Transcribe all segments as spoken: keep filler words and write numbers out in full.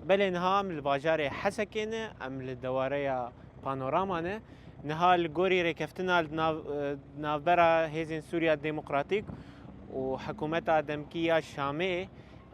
Belê niha em li bajarê Hesekê ne, em li dewareya Panorama ne. Niha li gorî rêkeftina li nav, e, navbera Hêzên Sûriya Demokratîk û Hikûmeta Demkî ya Şamê,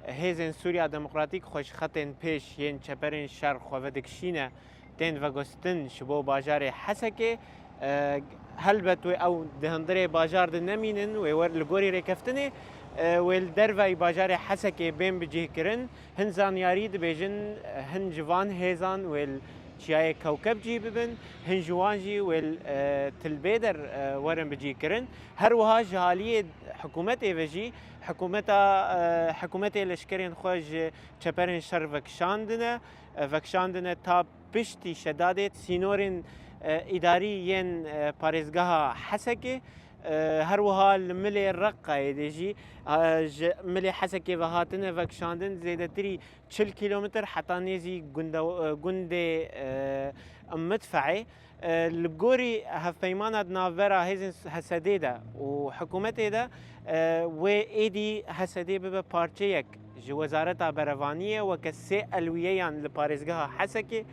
Hêzên Sûriya Demokratîk xwe ji xetên pêş yên çeperên şer xwe vedikişîne, tên veguhestin ji bo bajarê Hesekê. E, helbet wê ew di hundirê bajar de nemînin, wê wer li gorî rêkeftinê, e, wê li derveyî bajarê Hesekê bên bicihkirin. Hin zanyarî dibêjin, e, hin ji van hêzan wê li Çiyayê Kewkebcî bibin, hin ji wan jî wê li, e, Tilbêder, e, werin bicihkirin. Her wiha ji aliyê hikûmetê ve jî, hikûmeta, e, hikûmetê leşkerên xwe ji çeperên şer vekişandine, e, vekişandine ta piştî Şedadê sînorên, e, îdarî yên, e, parêzgeha Hesekê, e, her wiha li milê Reqqayê de jî, e, ji milê Hesekê ve hatine vekişandin zêdetirî çil kîlometr heta nêzî gunda, e, gundê, e, Midfe'ê. E, li gorî hevpeymana di navbera hêzên Hesedê de û hikûmetê de, e, wê êdî Hesedê bibe parçeyek ji Wezareta Berevaniyê weke sê elwiyeyan li parêzgeha Hesekê.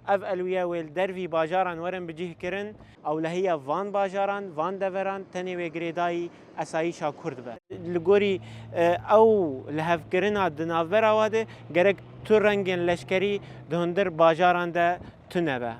Ev elwiye wê li dervî bajaran werin bicihkirin. Ewlehiya van bajaran, van deveran tenê wê girêdayî esayîşa Kurd be. Li gorî, e, ew lihevkirina di navbera wa de gerek tu rengên leşkerî di hundir bajaran de tune be.